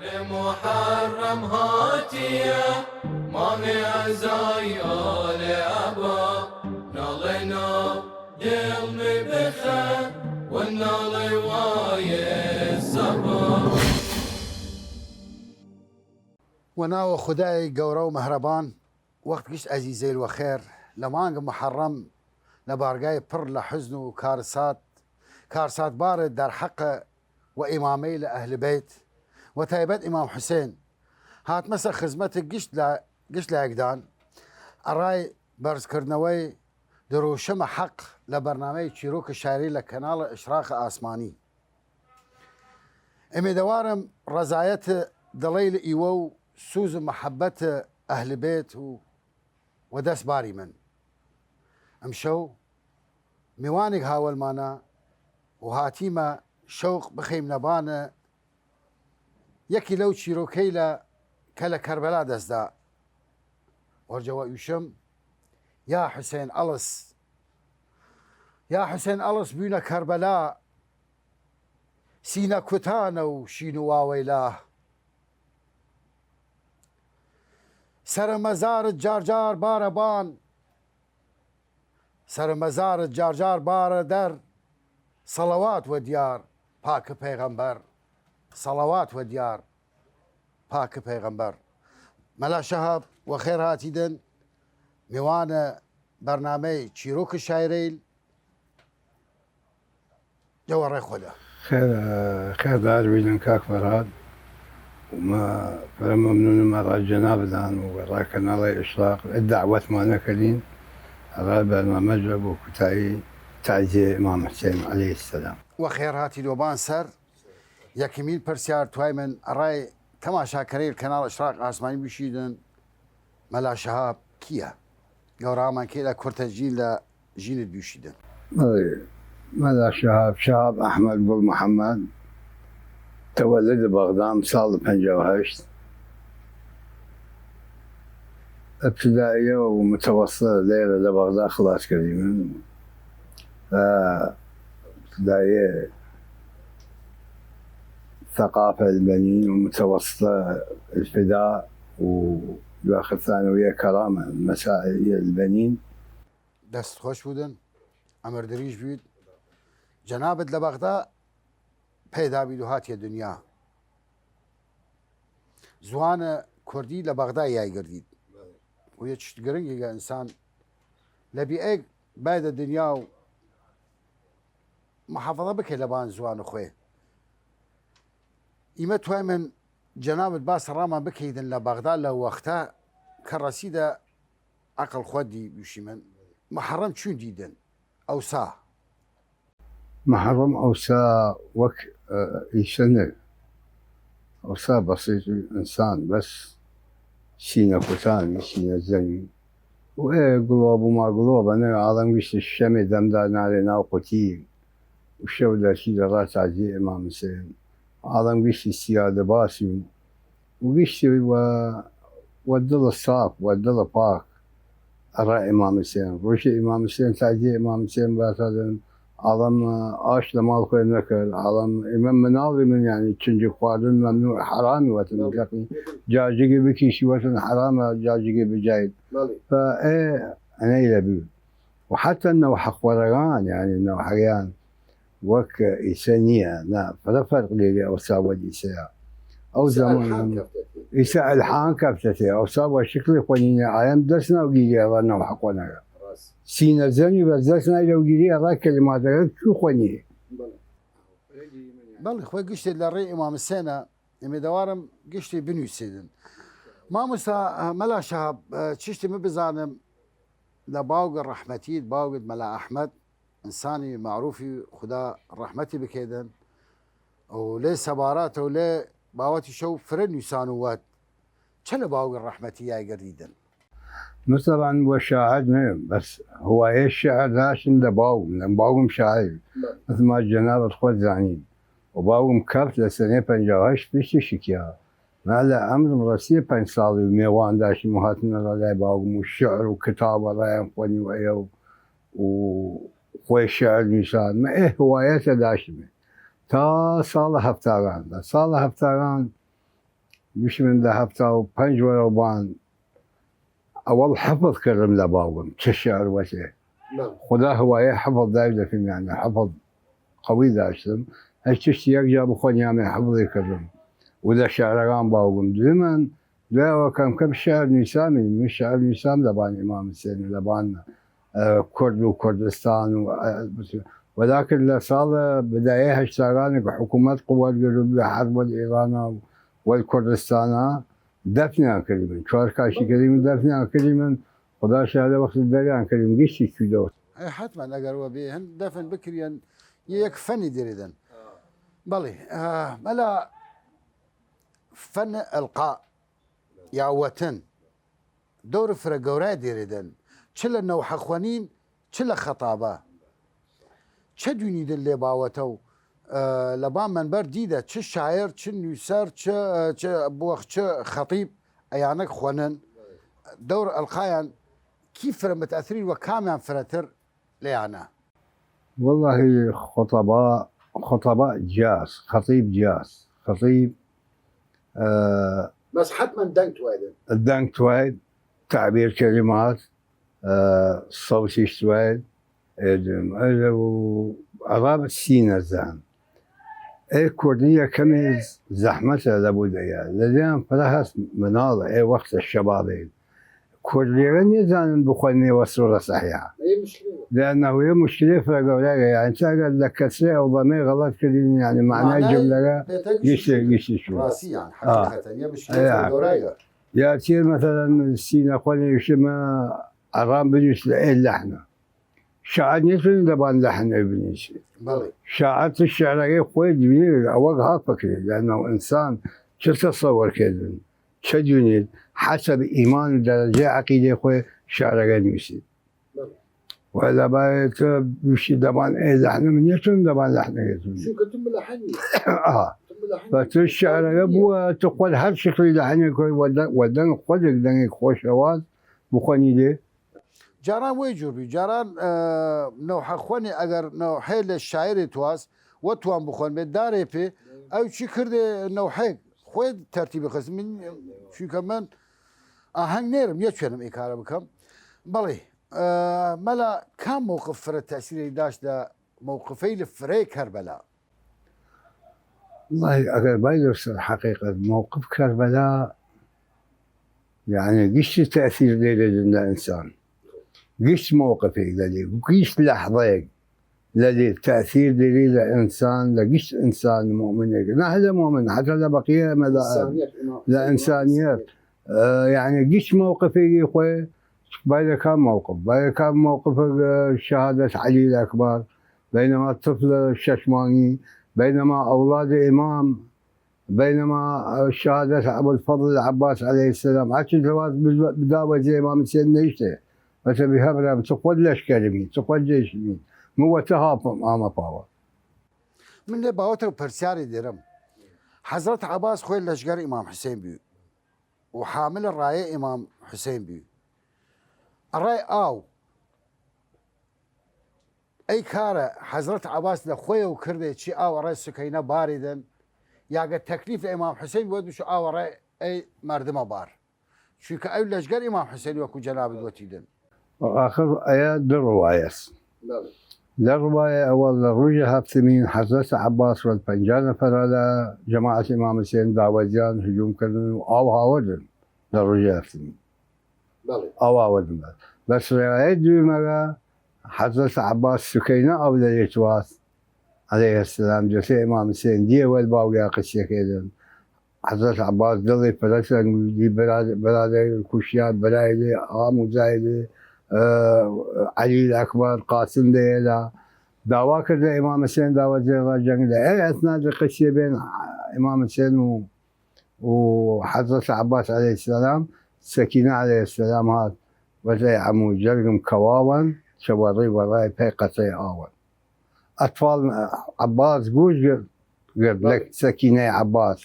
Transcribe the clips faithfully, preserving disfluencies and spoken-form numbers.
محرم هاتیە، مانێ عەزای ئالێ ئەبا، ناڵێ نا دڵ می بخە، و ناڵێ وایێ سەبا. وە ناوە خودای گەورە و مەهرەبان. وەخت گشت ئەزیزەیل وەخێر. لە مانگ محەڕەم، لە بارگای پڕ لە حزن و کارسات، کارسات بارە دەرحەقە و ئیمامەیل ئەهل بەیت، وە تایبەت ئیمام حوسێن، هاتمەسە خزمەت گشت لا-، گشت لایەکدان ئەڕای بەرزکردنەوەی دروشمە حەق لە بەرنامەی چیرۆک شاعری لە کەناڵ ئشراق ئاسمانی. ئمێدەوارم ڕەزایەت دڵەیل ئیوە و سوز و مەحەبەت ئەهل بەیت و، و دەس باریمن. ئمشەو میوانێگ هاوەلمانە و هاتیمە شەوق بخەیمنە بان یەکی لەو چیرۆکەیلە کە لە کەربەلا دەسدا. وەرجەوە ئویشم، یا حوسێن ئەڵس، یا حوسێن ئەڵس بوینە کەربەلا، سینە کوتانە و شین و واوەیلا. سەر مەزارت جار جار بارە بان، سەر مەزارت جار جار بارە دەر، سەڵەوات وە دیار پاک پەیغەمبەر، سەڵەوات وە دیار پاک پەیغەمبەر. مەلا شەهاب، وەخێر هاتیدن، میوانە بەرنامەی چیرۆک شاعرەیل. جەوە ڕێ خۆدا. خێر، خێر دار بیدن کاک فەرهاد. و مە فرە مەمنونم ئەڕا جەنابدان و ئەڕا کەناڵەی ئشراق دەعوەتمانە کەلین ئەڕا بەرنامەجە بۆ کوتایی تعزیە ئیمام حسێن علیە السلام. وەخێر هاتید وەبان سەر. یەکمین پرسیار توایمن ئەڕای تەماشاکەرەیل کەناڵ ئشراق ئاسمانی بویشیدن، مەلا شەهاب کیە؟ گەورامان کەی لە کورتە ژین لە ژینت بویشیدن. بەڵێ، مەلا شەهاب، شەهاب ئەحمەد گوڵ محەمەد، تەوەلد بەغدام ساڵ پەنجا و هەشت. ابتدائیە و متوسطە لەیرە لە بەغدا خلاس کردیمن. اه، ابتدائیە ثقافة البنين و متوسطە الفداء و دواخر ثانویە کەرامە مسائیە البنین. دەست خوەش بوودن، ئەمر دریژ بوید. جەنابت لە بەغدا پەیدا بید و هاتیە دنیا. زوانە کوردی لە بەغدا یای گردید. و یە چشت گرنگیگە ئنسان لە بیئەیگ بایدە دنیا و محافظە بکەی لە بان زوان خوەی. ئیمە توایمن جەنابت باس ڕامان بکەیدن لە بەغدا لە وەختە کە ڕەسیدە عەقڵ خوە دی بویشیمن محەڕەم چوین دیدن ئەوسا. محەڕەم ئەوسا وەک، ئە، ئیسە نە. ئەوسا بەسیت ئنسان بەس سینە کوتان، سینە زەوی. و ئێ گڵۆب و ما گڵۆبە نە، عالەم گشتی شەمێ دەمدا نارێ ناو قوتی. و شەو دەرکی دەڕا تازی ئیمام حسێن. عالەم گشتی سیا دەباسی و گشتی وە، وە دڵە ساف، وە دڵە پاک ئەڕا ئیمام حسێن. ڕووژی ئیمام حسێن، تازی ئیمام حسێن باسادن، عالەم ئاش لە ماڵ خوێ نەکرد. عالەم ئیمە مناڵی من، یعنی، چنجی خواردن مەمنوع، حەرامی وەتن، بەڵێ. جاجیگی بکیشی وەتن حەرامە، جاجیگی بجایت. بەڵێ. فە ئێ ئەنەی لەبی. و حتی نەوحە خوەرەگان، یعنی، نەوحەگان وەک ئیسە نییە، نا، فرە فەرق لێ ئەوسا وەد ئیسەیە. ئەو ئیسە زەمان ئەلحان کەفتەتێ. ئیسە ئەلحان کەفتەتێ. ئەوسا وە شکلی خوەنینە ئایم دەس ناوگیری ئەڕا نەوحە خوەنەگە. ڕاست. سینە زەنی بەس دەس نای لەوگیری ئەڕا کەلیماتەگە چو خوەنی. بەڵێ. بەڵێ، خوەی گشتێ لە ڕێ ئیمام حسێنە، ئێمە دەوارم گشتێ بنویسێدن. مامۆستا، ئە، مەلا شەهاب، ئە، چشتی من بزانم لە باوگ ڕەحمەتیت، باوگت مەلا ئەحمەد، ئنسانی معروفی، خودا ڕەحمەتی بکەیدن. و لێ سەباراتە و لێ باوەتی شەو فرە نویسان و وەت، چە لە باوگ ڕەحمەتی یای گردیدن؟ من طبعا وە شاعر نیم، بەس هوایە شعر داشتم لە باوگم، لە باوگم شاعر. بەڵێ. مثل ما جەنابت خۆت زانین. و باوگم کەفت لە سەنەی پەنجا و هەشت پشتی شکیا. ما لە عەمرم ڕەسیە پەنج ساڵی و مێوان داشتم و هاتنە لای باوگم و شعر و کتاب ئەڕایان خوەنی و ئەیە و، و خوەی شعر نویسان. مە ئێ هوایەتە داشتمێ. تا ساڵە هەفتاگان. لە ساڵە هەفتاگان گوشمن لە هەفتا و پەنج وەرەو بان ئەوەڵ حفظ کردم لە باوگم چە شعر وەتێ. خودا هوایێ حفظ دایودە فیمێ، یانێ حفظ قەوی داشتم، هەر چشت یەک جا بخوەنیامێ حفظی کردم و لە شعرەگان باوگم. دویمەن، دویاوە کەم کەم شعر نویسامی، من شعر نویسام لەبان ئیمام حسێن و لەبان، ئە، کورد و کوردستان و، ئە، وەلاکن لە ساڵ بدایێ هەشتاگانێ ک حکومەت قووەت گرد و بوی حەرب وەل ئیڕانا و وەل کوردستانا، دەفنیان کردیمن، چوار کاشی کردیمن، دەفنیان کردیمن، خودا شاهدە وەخت دەریان کردیم گشتی چویدەوە. ئەی حەتمەن ئەگەر وە بێ هەن دەفن بکریەن، یە یەک فەنی دێریدەن. بەڵێ، ئە، مەلا فەن ئەلقا یا وەتن دەور فرە گەورای دێریدەن، چ لە نەوحە خوەنین، چ لە خەتابە. چە دوینیدن لێ باوەتە و، ئە، لە بان مەنبەر دیدە، چ شاعر، چ نویسەر، چ، ئە، چ بوەخ، چ خەتیب، ئەیانەک خوەنن دەور ئەلقایان کی فرە متەئثرین و کامیان فرەتر لەیانە؟ واللهی خطبا، خطبا جیاس، خطیب جیاس، خطیب، ئە، بەس حەتمەن دەنگ تواید. دەنگ تواید، تعبیر کلمات، ئە، سەوتیش تواید، ئێ، ئەرە و ئەڕا سینە زان. ئێ کوردی یەکەمێ زەحمەتە لە بودەیە. لە دێیان فرە هەست مناڵە، ئێ وەختە شەبابێ. کوردێگە نیەزانن بخوەنێ وە سوڕە سەحیحە. لأنه یە مشکلەی فرە گەورایگە. یعنی چاگە لە کەسرەی ئەو بەمەی غەڵەت کردین، یعنی معنای جملەگە گشتی، گشتی شو. ڕاستی یان، ئا. حەقیقەتەن، یە مشکلەی فرە گەورایگە. یا چێ مەسەلەن سینە خوەنێ شمە ئەڕام بنویس لە ئێ لەحنە. شاعر نیەتوانی لەبان لەحنەی بنویسی. بەڵێ. شاعر چ شعرەگەی خوەی دوینێ، ئەوەگ ها فکرێ، لأنه ئنسان چ تەسەوەر کردن، چە دوینێ، حەسەب ئیمان و دەرەجەی عەقیدەی خوەی شعرەگە نویسی. بەڵێ. و لەبایە کە بویشی دەبان ئێ لەحنە، من نیەتوان دەبان لەحنەگە بنویسی. چونکە تو ملحن نیە. ئا. تو ملحن نیە. و تو شعرەگە بووە، تو خوەد هەر شکلی لەحنێ کوی وە دە-، وە دەنگ خوەدێک دەنگێک خوەشەواز بخوەنی لێ. جاران وەی جور بی، جاران، ئە، نەوحە خوەنێ، ئەگەر نەوحەی لە شاعرێ تواس، وە توان بخوەن بێ، دارێ پێ، ئەو چی کردێ نەوحەیگ خوەی تەرتیب خست. من، چونکە من ئاهەنگ نێرم، یە چوێنم ئێ کارە بکەم. بەڵێ، ئە، مەلا کام موقف فرە تەسیرەی داشت لە موقفەیل فرەی کەربەلا؟ واللهی ئەگەر بایدەو سەر حەقیقەت، موقف کەربەلا، یعنی گشتی تەسیر دێرێدن لە ئنسان. گشت موقفێگ لەلی، گشت لەحظەیگ لەلی تەسیر دێری لە ئنسان، لە گشت ئنسان مومنێگ. نە هەر لە مومن، حەتا لە بەقیە مەلا-، ئنسانیەت، ئینسان-، لە ئینسانیەت. ئە، یعنی گشت موقفێگی خوەی، بایدە کام موقف؟ بایدە کام موقفێگ، ئە، شەهادەت عەلی ئەکبەر، بەینەما طفل شەش مانگی، بەینەما ئەولاد ئیمام، بەینەما شەهادەت ئەبولفەضل عەباس عەلەیهسەلام، هەرچی جواز بدا وەجێ ئیمام حسێن نەیشتێ، وەتە بی هەبرام، چ خوەد لەشکەرمی، چ خوەد جەیشمی، من وەتە هاپم ئامە پاوە. من لێ باوەتە پرسیاری دێرم. حەزرەت عەباس خوەی لەشگەر ئیمام حسێن بی و حامل ڕایێ ئیمام حسێن بی. ئەڕای ئاو، ئەی کارە حەزرەت عەباس لە خوەیەو کردێ چی ئاو ئەڕای سکەینە باریدن، یاگە تەکلیف لە ئیمام حسێن بوە دوش ئاو ئەڕای ئەی مەردمە بار؟ چونکە ئەو لەشگەر ئیمام حسێن وەکو جەنابت وەتیدن. ئاخر ئەیە دو ڕوایەس. بەڵێ. لە ڕوایە ئەوەڵ لە ڕوژە هەفتمین حەزرەت عەباس وەل پەنجا نەفەرە لە جەماعەت ئیمام حسێن داوەزیان هجوم کردن و ئاو هاوردن لە ڕوژە هەفتمین. بەڵێ. ئاو هاوردن. بەس ڕوایەت دویمەگە حەزرەت عەباس سکەینە ئاو لەلی تواس عەلەیهسەلام، جەسەی ئیمام حسێن دیە وەل باوگیا قسیە کەێدن. حەزرەت عەباس دڵی فرە تەنگ بی، دی برا-، برادەر کوشیان، برایلێ، ئاموزایلێ، ئە، عەلی ئەکبەر، قاسم دەیەلا. داوا کرد لە ئیمام حسێن داوا جێ ڕا جەنگ لە ئەی ئەسناد قسیە بێن ئیمام حسێن و، و حەزرەت عەباس عەلەیهسەلام، سەکینە عەلەیهسەلام هات وەت ئەی عەموو جەرگم کەواوەن، چە وەڕی وەڕای پەی قەترەی ئاوەن. ئەتفاڵ عەباس گووش گرد، گرد لە سەکینەی عەباس.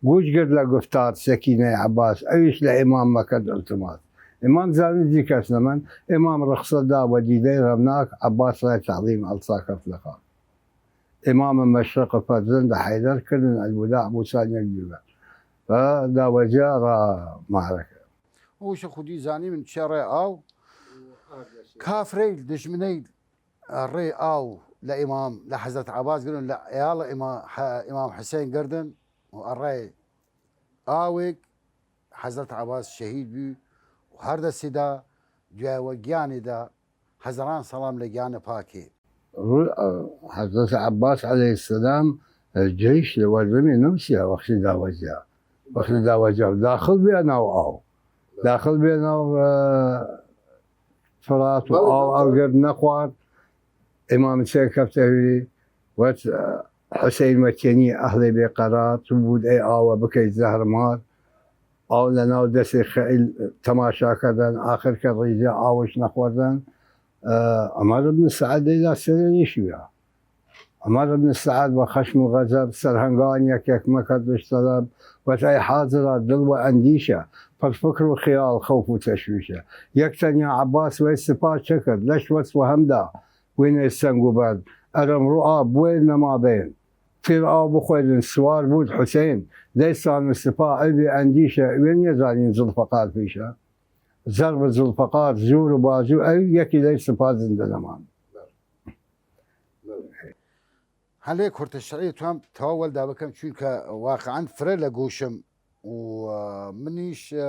گووش گرد لە گفتار سەکینەی عەباس. ئەویش لە ئیمام مەکەد ئڵتماس. ئیمام زانی جی کەس نەمەن. ئیمام ڕخسەت دا وە دیدەی ڕەمناک، عەباس ڕای تەعزیم ئەڵسا کەفت لە خاک. ئیمام مەشرق فەرزەند حەیدەر کردن ئەلوداع بووسان یەک دیوە. و داوەجە ئەڕا مەعرەکە. ئەوشە خودی زانی من چێ ڕێ ئاو کافرەیل دژمنەیل ڕێ ئاو لە ئیمام، لە حەزرەت عەباس گردن، لە ئێاڵە ئیما-، حە-، ئیمام حسین گردن و ئەڕای ئاوێگ حەزرەت عەباس شەهید بی و هەر دەسیدا دویای وە گیانێدا هەزاران سەڵام لە گیانە پاکێ. ڕوی حەزرەت عەباس عەلەیهسەلام جەیش لە وەردەمێ نەوسیا وەختی داوەجیا، وەختی داوەجیا داخل بێ ناو ئاو، داخل بێ ناو، ئە، فرات و ئاو ئەڵگەرد نەخوارد. ئیمام حسین کەفتە هویری، وەت، ئە، حسین وەتیەنی ئەهلێ بێ قەرار، تو بود ئەی ئاوە بکەی زەهر مار. ئاو لە ناو دەسێ خەیل تەماشا کردن، ئاخر کە ڕیزێ ئاوش نەخوەردن، ئە، عمر ابن سعد دەیلا سەرێ نیشویا. عمر ابن سعد بە خەشم و غەزەب سەرهەنگان یەک یەک مەکەد دشتەلەب، وەت ئەی حازرە دڵ وە ئەندیشە، پڕ فکر و خیاڵ خەوف و تەشویشە. یەک تەنیا عەباس وەی سپا چەکرد، لەش وەس وە هەمدا وینەی سەنگ و بەرد، ئەرەم ڕوعا بوەیل نەما بەین. تیر ئاو بخوەیلن سوار بود حسین، دەیسان و سپا ئەی بێ ئەندیشە، وێ نیەزانین زڵفەقار پیشە. زەرب زڵفەقار زور و بازو ئەی یەکی لەی سپا زندە نەمان. هەلێ کورتە شعری توام تەواو وەلدا بکەم، چونکە واقعاً فرە لە گوشم و، ئە، منیش، ئە،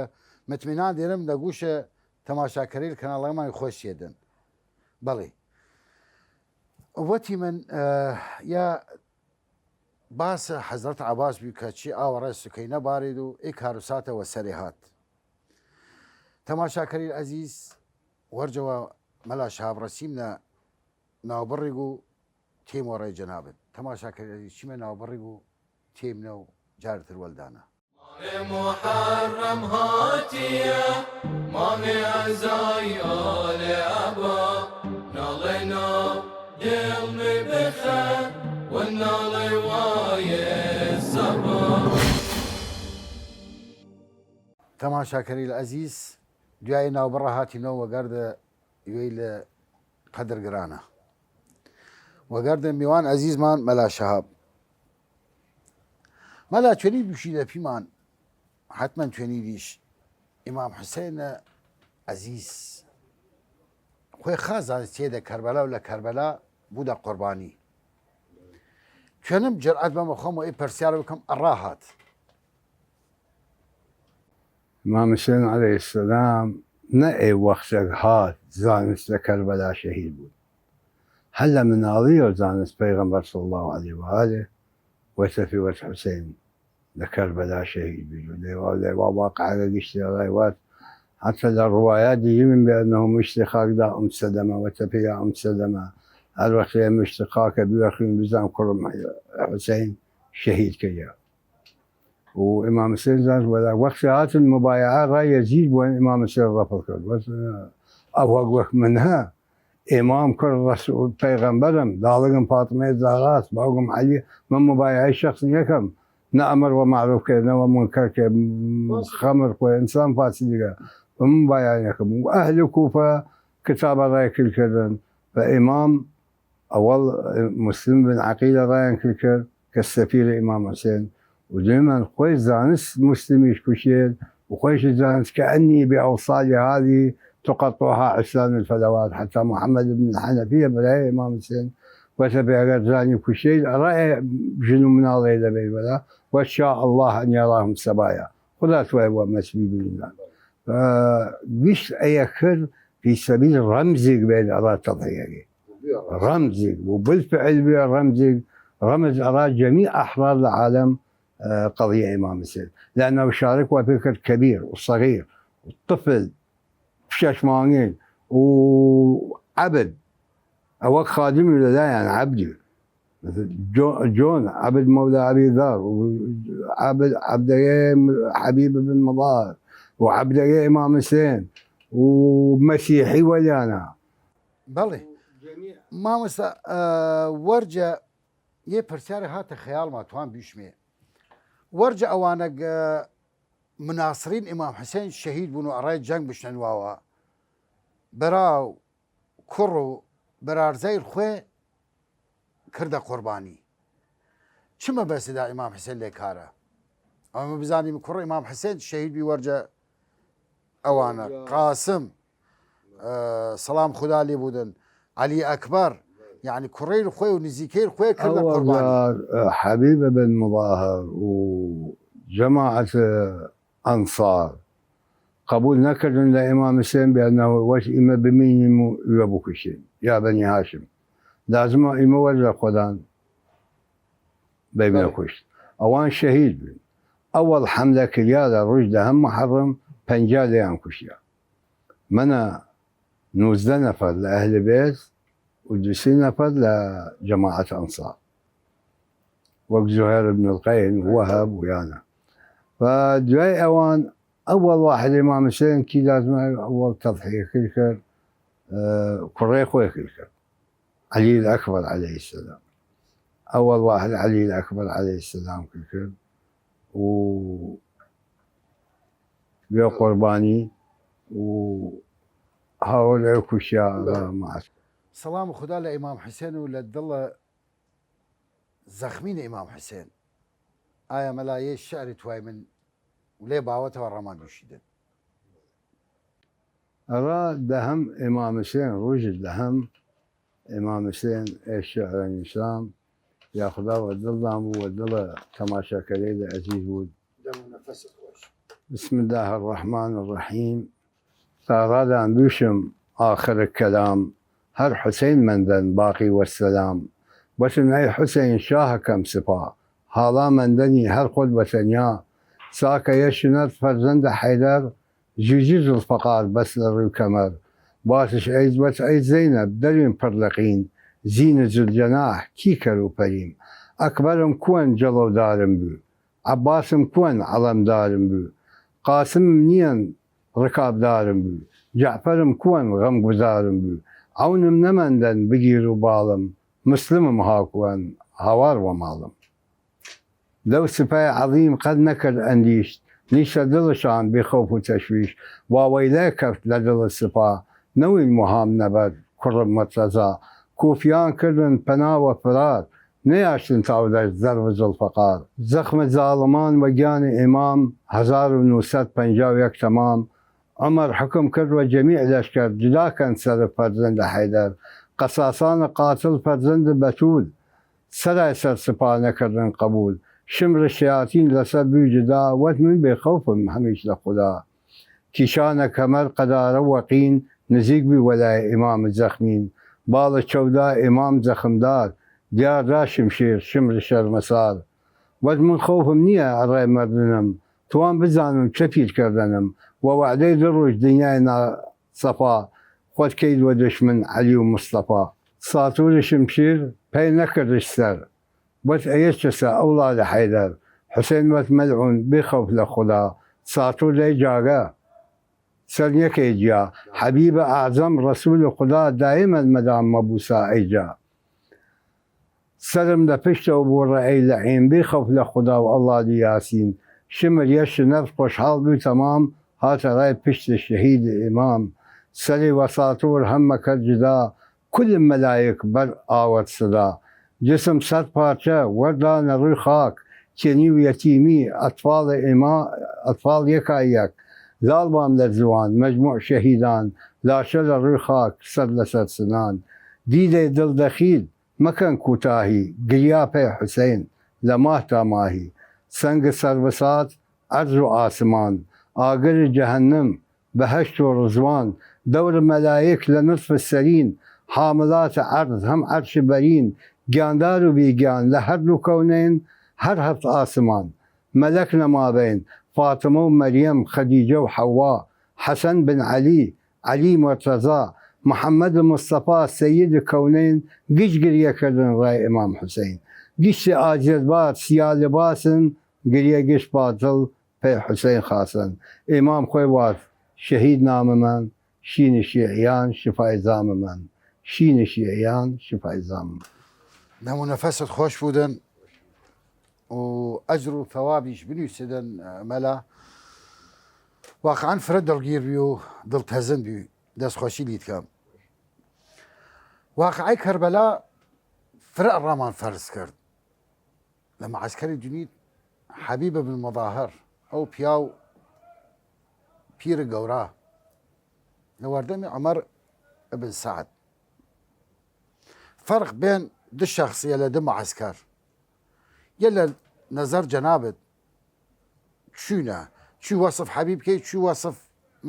متمنان دێرم لە گوشە تەماشاکەریل کەناڵەمان خوەشیەدن. بەڵێ. وەتی من، ئە، یا باس حەزرەت عەباس بی کە چی ئاوەڕێ سوکەی نەبارید و ئی کار و ساتە وە سەرێ هات. تەماشاکەریل ئەزیز، وەرجەوە مەلا شەهاب ڕەسیمنە ناوبڕیگ و تیم وەڕێ جەنابت. تەماشاکەر ئەزیز، چیمە ناوبڕیگ و تیم نەو جارتر وەلدانە. مانێ محەڕەم هاتیە، مانێ ئەزای ئالێ ئەبا، ناڵێ نا دڵ می بخە، و ناڵێ وایێ سەبا. تەماشاکەریل ئەزیز، دویای ناوبڕە هاتیمنەو وەگەردە یوەیلە قەدرگرانە. وەگەردە میوان ئەزیزمان مەلا شەهاب. مەلا چۆنی دوشیدە پیمان، حەتمەن چۆنی دیش ئیمام حسینە ئەزیز. خوەی خاس زانستیە دە کەربەلا و لە کەربەلا بوودە قوربانی. چۆنم جرئت بەمە خوەم و ئی پرسیارە بکەم ئەڕا هات. ئیمام حسین عەلەیهسەلام نە ئێ وەختەگ هات زانست لە کەربەلا شەهید بوود. هەر لە مناڵیەو زانست پەیغەمبەر صلی اللە علیە و آله وەتەفی وەت حسین لە کەربەلا شەهید بوود. لەیوا، لەیوا واقعەگە گشتی ئەڕای وات، حتی لە ڕوایات دیگه من بێ ئەنەهو مشت خاک دا ئوم سەلەمە، وەتەفی ئوم سەلەمە. هەر وەخت ئێ مشت خاکە بیوەخین بزان کوڕم حسین شەهید کریا. و ئیمام حسین زانست وەلا وەخت هاتن مبایعە ڕای یەزید بووەن، ئیمام حسین ڕەفض کرد. وەت، ئەوەگ وەک من هە، ئیمام کوڕ ڕەسوول پەیغەمبەرم، داڵگم فاطمەی زاراس، باوگم عەلی، من مبایعەی شەخص نیەکەم، نە ئەمر وە معروف کەێد، نە وە منکەر کەێد، خەمر خوەێ، ئنسان فاسدیگە، من مبایعە نیەکەم. و ئەهل کوفە کتابە ڕای کل کردن، و ئیمام ئەوەڵ مسلم بن عقیلە ڕایان کل کرد کە سەفیرە ئیمام حسین، و دوێمان خوەی زانست مسلمیش کوشێد، و خوەیش زانست کە ئەنی بێ ئەوسالی هاوی تقطعها عصیان الفلوات، حتی محمد بن حنفیە برای ئیمام حسین وەتە بێگەر زانی کوشێد ئەڕای ژن و مناڵێ دەبێت وەلا، وە شاء الله ان یراهم سبایا، خدا توای وە مەسبی بینان. گشت ئەیە کرد فی سەبیل ڕەمزیگ بێن ئەڕا تەڵهیەگێ. ڕەمزیگ بوو، بالفعل بێ ڕەمزیگ، ڕەمز ئەڕا جەمیع ئەحرار لە عالەم، ئە، قەضیە ئیمام حسین. لە ناو شارک وە پێ کرد کەبیر و سەغیر و طفل، شەش مانگین و عەبد. ئەوە خادمی لەلایەن عەبدی. جۆ-، جۆن عەبد مەولا ئەبی ذەر، و عەبد، عەبدەگەی حەبیب بن مضار، و عەبدەگەی ئیمام حسین، و مەسیحی وەلیانا. بەڵێ. مامۆستا، ئە، وەرجە یە پرسیارێ هاتە خەیاڵما، توان بیشمێ. وەرجە ئەوانەگ، ئە، مناصرین ئیمام حسین شەهید بوون و ئەڕای جەنگ بشنەن واوە، برا و کوڕ و برارزەیل خوەی کردە قوربانی. چ مەبەستدا ئیمام حسین لەی کارە؟ ئەمە بزانیم کوڕ ئیمام حسێن شەهید بی وەرجە ئەوانە. قاسم، ئە، سەڵام خودا لێ بودن، عەلی ئەکبەر، یعنی کوڕەیل خوەی و نزیکەیل خوەی کردنە قوربانی. ئەوەڵا، ئە، حەبیب بن مظاهر و جەماعەت ئەنسار قەبول نەکردن لە ئیمام حسێن بێنەوە، وەت ئیمە بمینیم و ئیوە بکوشین، یا بەنی هاشم، لازمە ئیمە وەرجە خۆدان بەیمنە کوشت. ئەوان شەهید بن. ئەوەڵ حەملە کریا لە رووژ دەهەم محەڕم، پەنجا لێیان کوشیا. منە نوزدە نەفەر لە ئەهل بێت و دو سی نەفەر لە جەماعەت ئەنسار، وەک زوهێر بن القەین، وەهەب و یانە. و دوای ئەوان ئەوەڵ واحد ئیمام حسێن کی لازمە ئەوەڵ تەضحیە کرد کرد، ئە، کوڕێ خوەی کرد کرد. عەلی ئەکبەر عەلەیهی سەلام. ئەوەڵ واحد عەلی ئەکبەر عەلەیهی سەلام کرد کرد و بێ قوربانی و هاوەڵێ کوشیا لە معسکەر. سەڵام خودا لە ئیمام حسێن و لە دڵە زەخمین ئیمام حسێن. ئایا مەلا یەی شعر توای من و لێ باوەتەوە ڕەمان دووشیدن؟ ئەڕا دەهەم ئیمام حسێن، رووژ دەهەم ئیمام حسێن ئێ شعرە نویسام، یا خودا وە دڵدان بوو، وە دڵە تەماشاکەرەیل عەزیز بوود. دەم و نەفەست خوەش. بسم الله الرحمن الرحیم. تا ڕادان دووشم ئاخرە کەلام، هەر حسین مەندەن باقی وەسەلام. بەسن ئەی حسین شاهەکەم سپا، هاڵا مەندەنی هەر خود بەتەنیا. ساکە یە شنەر فەرزەندە حەیدەر، جوجی زوڵفەقار بەس لە روی کەمەر. باسش ئەیز بەس ئەی زەینەب دەروین پڕ لەقین، زینە زولجەناح کی کەر و پەریم. ئەکبەرم کوەن جەڵەودارم بو، عەباسم کوەن عەڵەمدارم بو. قاسمم نیەن ڕکابدارم بو، جەعفەرم کوەن غەمگوزارم بو. عەونم نەمەندەن بگیر و باڵم، مسلمم هاکوەن هاوار وە ماڵم. لەو سپای عەظیم قەت نەکرد ئەندیشت، نیشتە دڵشان بێ خەوف و تەشویش. واوەیلای کەفت لە دڵ سپا، نەوین موهام نەبەر کوڕم مەترەزا. کوفیان کردن پەنا وە فرار، نەیاشتن تاودەشت زەرف زوڵفەقار. زەخمە زاڵمان وە گیان ئیمام، هەزار و نوسەد پەنجا و یەک تەمام. عومەر حوکم کرد وە جەمیع لەشکەر، جدا کەن سەر فەرزەندە حەیدەر. قەساسانە قاتڵ فەرزەندە بەتول، سەرای سەر سپا نەکردن قەبول. شمر شیاتین لەسەر بوی جدا، وەت من بێ خەوفم هەمیش لە خودا. کیشانە کەمەر قەدارە وەقین، نزیک بی وەلای ئیمام زەخمین. باڵە چەودا ئیمام زەخمدار، دیار دا شمشیر شمر شەرمەسار. وەت من خەوفم نیە ئەڕای مەردنم، توان بزانم چە پیر کردنم. وە وەعدەی دو رووژ دنیای نا سەفا، خوەت کەید وە دشمن عەلی و مستەفا. ساتور شمشیر پەی نەکردش سەر، وەت ئەیە چەسە ئەوڵاد حەیدەر. حسین وەت مەلعون بێ خەوف لە خودا، ساتور لەی جاگە سەر نیەکەی جیا. حەبیبە ئەعزەم ڕەسول خودا، دایمەن مەدام مەبوسا ئەی جا. سەرم لە پشتەو بوڕە ئەی لەعین، بێ خەوف لە خودا و ئەڵڵادی یاسین. شمر یە شنەر خوەشحاڵ بوی تەمام، هاتە رای پشت شەهید ئیمام. سەری وە ساتور هەمە کەر جدا، کل مەلایک بەر ئاوەت سدا. جسم سەد پارچە وەردانە روی خاک، کێنی و یەتیمی ئەتفاڵ ئیما-، ئەتفاڵ یەکا یەک. زاڵ بام لە زوان مەجموع شەهیدان، لاشە لە روی خاک سەر لەسەر سنان. دیدەی دڵ دەخیل مەکەن کوتاهی، گریا پەی حوسەین لە ماه تا ماهی. سەنگ سەربسات عەرز و ئاسمان، ئاگر جەهەنم بەهەشت و ڕزوان. دەور مەلایک لە نصف سەرین، حاملات عەرز هەم عەرش بەرین. گیاندار و بیگیان لە هەردوو کەونەین، هەر هەفت ئاسمان مەلەک نەمابەین. فاتمە و مەریەم، خەدیجە و حەوا، حەسەن بن عەلی، عەلی مورتەزا، محەمەد مستەفا، سەید کەونەین، گشت گریە کردن رای ئیمام حوسەین. گشت ئاجر بار سیا لباسن، گریە گشت باتڵ پەی حوسەین خاسن. ئیمام خوەی وارد شەهید نامەمان، شین شیعیان شفای زامەمان، شین شیعیان شفای زامەمان. دەم و نەفەست خوەش بودن و ئەجر و ثەوابیش بنویسدن مەلا. واقعاً فرە دڵگیر بی و دڵتەزن بی، دەسخوەشی لید کەم. واقعەی کەربەلا فرە ئەڕامان فەرز کرد. لە معسکەری جنید حەبیب بن مەظاهر، ئەو پیاو پیرە گەورا لە وەردەمی عومەر ئبن سەعد. فەرق بێن دو شەخسیە لە دو معەسکەر. یە لە نەزەر جەنابت چوینە، چوی وەسف حەبیب کەی، چوی وەسف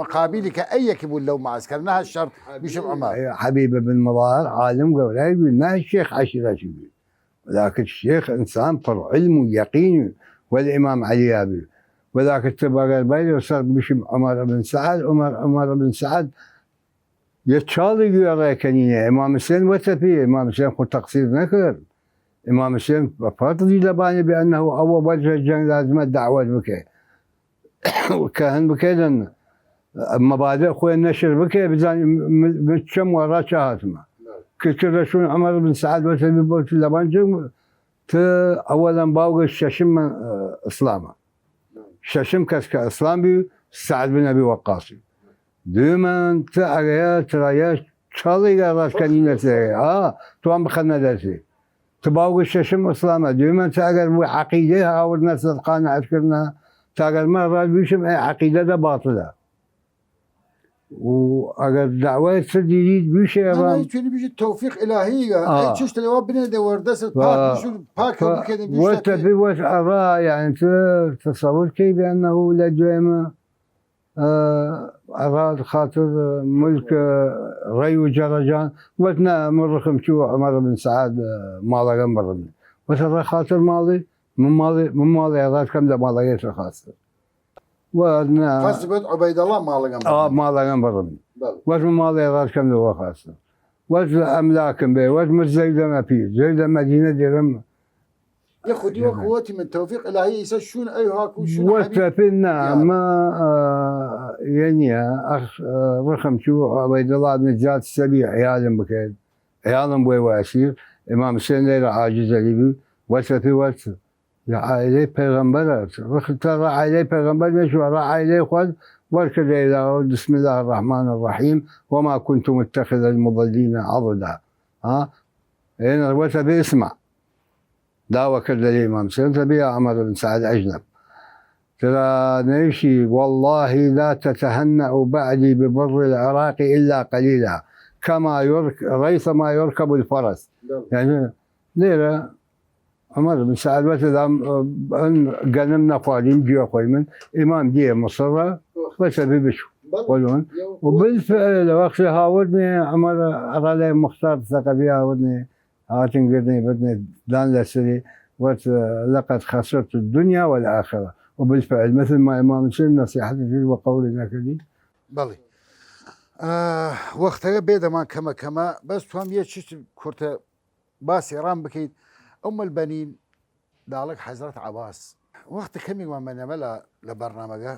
مقابلی کە ئەی یەکی بوو لەو معەسکەر، نە هەر شەرت بیشم عومەر. حەبیب بن مەظاهر عالم گەورای بوو، نە شێخ عەشیرەتی بوو. ولكن الشيخ إنسان پر علم و يقين، والإمام علي أبي. ولكن تبقى بايد وصل بشم عمر بن سعد، عمر، عمر بن سعد يتشالي جوا رايكنينه. إمام حسين وتفي، إمام حسين خو تقصير نكر. إمام حسين فرض لباني بأنه أول وجه الجنگ لازم الدعوة بك. کە هەن بکەیدن مەبادئ خوەی نەشر بکەی، بزانی م-، م-، م-، چەم وە ڕا چە هاتمە. کردکردە شوون عومەر بن سەعد وەتە بی بۆت لەبان جنگ، ت ئەوەلەن باوگە شەشم من، ئە، ئسلامە. شەشم کەس کە ئسلام بی، سەعد بن ئەبی وەقاسی. دویمەن ت ئەگەیە ترایە چاڵیگە ڕاستکەنینە تێ. ئا، توان بخەنە دەرسی. ت باوگە شەشم ئسلامە. دویمەن ت ئەگەر بوی عەقیدەی هاوردنە سەدقانە ئەشکردنە، تا ئەگەر مە ڕاد بیشم ئەی عەقیدە دە باطلە. و ئەگەر دعوای چ دیریت بیشێ ئەوان. توێنی بیشی تەوفیق ئیلاهیگە، ئەی چشت لەوا بنێ دە وەردەست پاک بیشون، پاک بکەنی بیشتە. وەتە بی وەت ئەڕا، یعنی ت تەسەور کەی بێنە و لە دوێمە، ئە، ئەڕا خاتر ملک، ئە، ڕەی و جەڕەجان. وەت نە، من ڕخم چوو عومەر بن سەعد، ئە، ماڵەگەم بڕم. وەت ئەڕا خاتر ماڵی، من ماڵی، من ماڵی ئەڕا کەم لە ماڵەگەی تر خاستر. وەت نە. قەست بێت عوبەیدەڵا ماڵەگەم بڕم. ماڵەگەم بڕم. وەت من ماڵی ئەڕا کەم لە وەخاستر. وەت ئەملاکم بێ، وەت من زەیدەمە پی، زەیدە مەدینە دێرم. یە خودی وەک وەتی من تەوفیق ئیلاهی ئیسە شوون ئەی هاکو شوون وەت حەبیب. تەپین نە، ئەمە، ئە، یە نیە، ئەخ، ئە، ڕخم چوو عوبەیدەڵا بن زیاد سەبی عیالم بکەێت. عیالم بوی وە ئەسیر، ئیمام حسێن لەیرە عاجز ئەلی بی، وەت تەپی وەت، لە عائلەی پەیغەمبەرە، ڕخ تا ڕا عائلەی پەیغەمبەر مێش وە ڕا عائلەی خوەد وەرکردە ئیلاوە، بسم الله الرحمن الرحيم، وما كنت متخذ المضلين عضدا. ها؟ ئێنە وەت تەپی اسمع. داوا کرد لە ئیمام حسێن، تەبی یا عومەر بن سەعد ئەجنەب. ترا نەیشی، والله لا تتهنأ بعدي ببر العراق إلا قليلا، كما يرك-، ريثما يركب الفرس. یعنی، لێرە عومەر بن سەعد وەتە دام، ئن گەنم نەخواریم، گوێ خوەی من، ئیمام دیە مصرە، وەتە بی بچو. وەلون. و بالفعل، وەخت هاوردنێ، عومەر ئەڕا لای مختار سەقەفی هاوردنێ، هاتن گردنی بردنی دان لە سری، وەت، لقد خسرت الدنيا والآخرة. وبالفعل، مثل ما ئیمام حسێن نەسیحەتی کرد و قەولی نەکردی. بەڵی. ئە، وەختەگە بێدەمان کەمە کەمە، بەس توام یە چشت کورتە باسی ڕام بکەیت. ئوم البەنین، داڵگ حەزرەت عەباس. وەخت کەمیگمان مەنەمە لە، لە بەرنامەگە،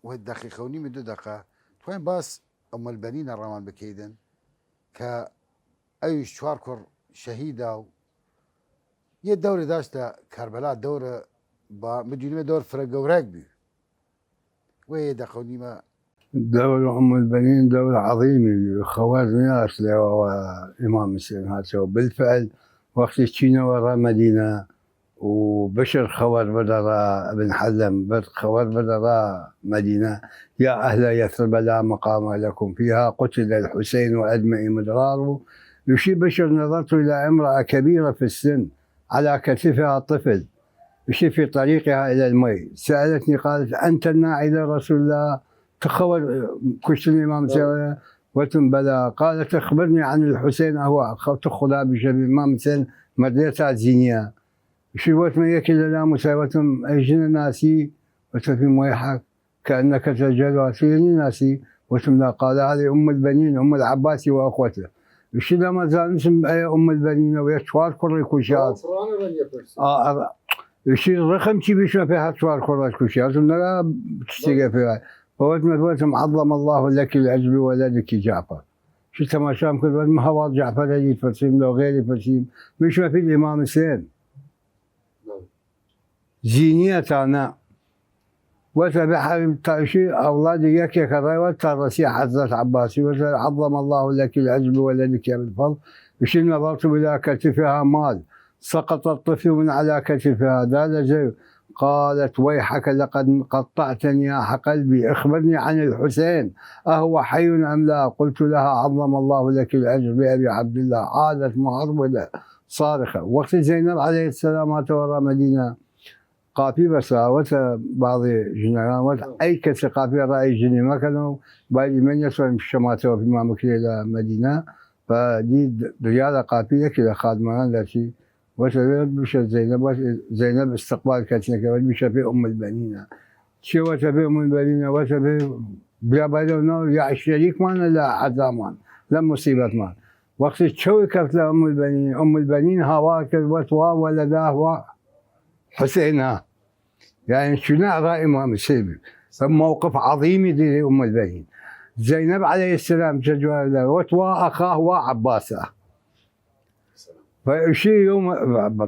وە دەقیقە و نیمی دو دەقە، توانین باس ئوم البەنینە ڕامان بکەیدن کە ئەویش چوار کوڕ شەهیدا و یە دەورە داشتە کەربەلا دەورە با مدیونمە دەور فرە گەورەک بی. وە یە دەقە و نیمە. دەور ئوم البەنین دەور عەظیمی بی، خەوەر نیاس لێوە ئیمام حسێن هاتەوە. بالفعل وەختی چینەوە ڕا مەدینە، و بشر خەوەر بدە ڕا ابن حەزم، بر خەوەر بدە ڕا مەدینە، يا أهل يثرب لا مقام لكم فيها، قتل الحسين وأدمعي مدرار. و يشي بشر: نظرت إلى امرأة كبيرة في السن على كتفها طفل. يشي في طريقها إلى المي. سألتني، قالت: أنت الناعي لرسول الله؟ ت خەوەر کوشتن ئیمام حسێن؟ وتم: بلى. قالت: أخبرني عن الحسين، ئەوە خەو-، ت خودا بیشە ئیمام حسێن مردێ تا زینیە. شی وەتمە یەکی لە لا موسای، وەتم: ئەی ژنە ناسی؟ وەتەفیم: وەیحەک، کەئەنەکە تەجەهەل، وەتیە نیناسی؟ وەتم: لا. قال: هذه أم البنين، أم العباس وأخوته. شی لەمە زانستم ئەیە ئوم البەنینە و یە چوار کوڕی کوشاد. ئا، ئا، شی ڕخم چی بیشمە پێ هەر چوار کوڕەش کوشاد. وەتم: نەگا چشتێگە پێ وای. وەتمە، وەتم: عظم الله لك الأجر بولدك جعفر. شی تەماشام کرد، وەتم: هەواڵ جعفر ئەلی پرسیم، لۆ غێری پرسیم. بیشمە پید ئیمام حسێن. زینیە تا نە. وەتە بحاوی تایشی ئەوڵادی یەکێکە ڕای وەت تا ڕەسی حەزرەت عەباسی، وەتە: عظم الله لك الأجر بولدك يا ابن الفضل. بشی: نظرت إلى كتفها مال، سقط الطفل من على كتفها، دا لە جێ، قالت: ويحك، لقد قطعتني يا قلبي، أخبرني عن الحسين، أهو حي أم لا؟ قلت لها: عظم الله لك الأجر بأبي عبد الله. عادت مهرولة صارخة. وەختی زەینەب عەلەیهەسسەلام هاتەوە ئەڕا مەدینە، قاپی بەسا، وەتە باڵی ژنەگان، وەت: ئەی کەسی قاپی ئەڕا ئەی ژنی مەکەنەوە، باید ئیمە نیەتوانیم شەماتەوە پیمان بکرێ لە مەدینە. و دی دریا لە قاپی یەکی لە خادمەگان دەرچی، وەتە: وێ بشە زەینەب، وەت زەینەب استقبال کەچنەکە، وەت: بشە پێ ئوم البەنینە. چێ وەتە پێ ئوم البەنینە؟ وەتە پێ: بیا بایدەو ناو یا شەریکمانە لە عەزامان، لە موسیبەتمان. وەختی چەوی کەفت لە ئوم البەنین، ئوم البەنین هاوار کرد، وەت: وا ولدا هو حسینە. یعنی چوینە ئەڕا ئیمام حسین. موقف عظیمی دیری ئوم البەنین. زەینەب عەلەیهەسسەلام جە جواب دا، وەت: وا ئەخاه وا عەباسە. و ئشی یوم،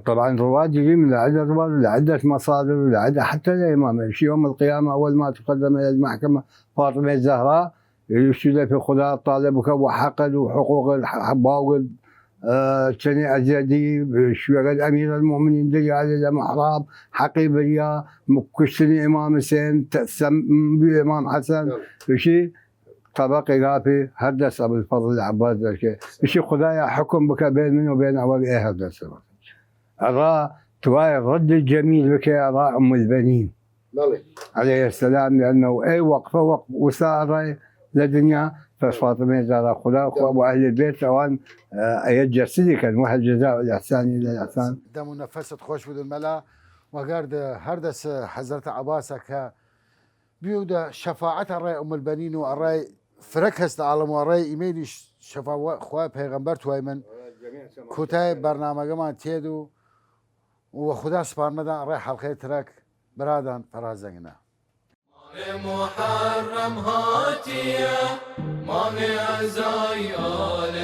طبعا روا دیریم لە عدة روا، لە عدة مصادر، لە عدة حتی لە ئیمام، ئشی یوم القیامە أول ما تقدم إلى المحكمة فاطمة الزهراء، ئشی لە پێ خدا طالب بکە و حەقد و حقوق باوگد، ئە، چەنی ئەزیەدی، شوێگەد ئەمیر المؤمنین دریاێ لە محراب، حەقی بریا، کوشتنی ئیمام حسین، ت-، سم-، ئیمام حەسەن، ئشی طبقێگا پێ هەر دەس ئەبولفەضل عەباس دەرکێ. ئشی خدایا حکم بکە بێن من و بێن ئەوەگ ئێ هەر دەس. ئەڕا توای رد جمیل بکە ئەڕا ئوم البەنین. بەڵێ. عەلەیهەسسەلام، لەنەو ئەی وەقفە وەقف وسا ئەڕای لە دنیا، پس فاطمە زارا خدا خوا و ئەهل بیت ئەوان، ئە، ئەیە جەسدی کەن، وهل جزاء الإحسان إلا الإحسان. دەم و نەفەست خوەش بدن مەلا، وەگەرد هەر دەس حەزرەت عەباسە کە بیودە شەفاعەت ئەڕای ئوم البەنین و ئەڕای فرە کەس لە عالەم و ئەڕای ئیمەیلیش شەفا-، خوای پەیغەمبەر توایمن کوتای بەرنامەگەمان تێد و وە خودا سپارنەدان ئەڕای حەڵقەی ترەک برادان فەرازەنگنە. مانگ محرم هاتیە، مانگ عزای آل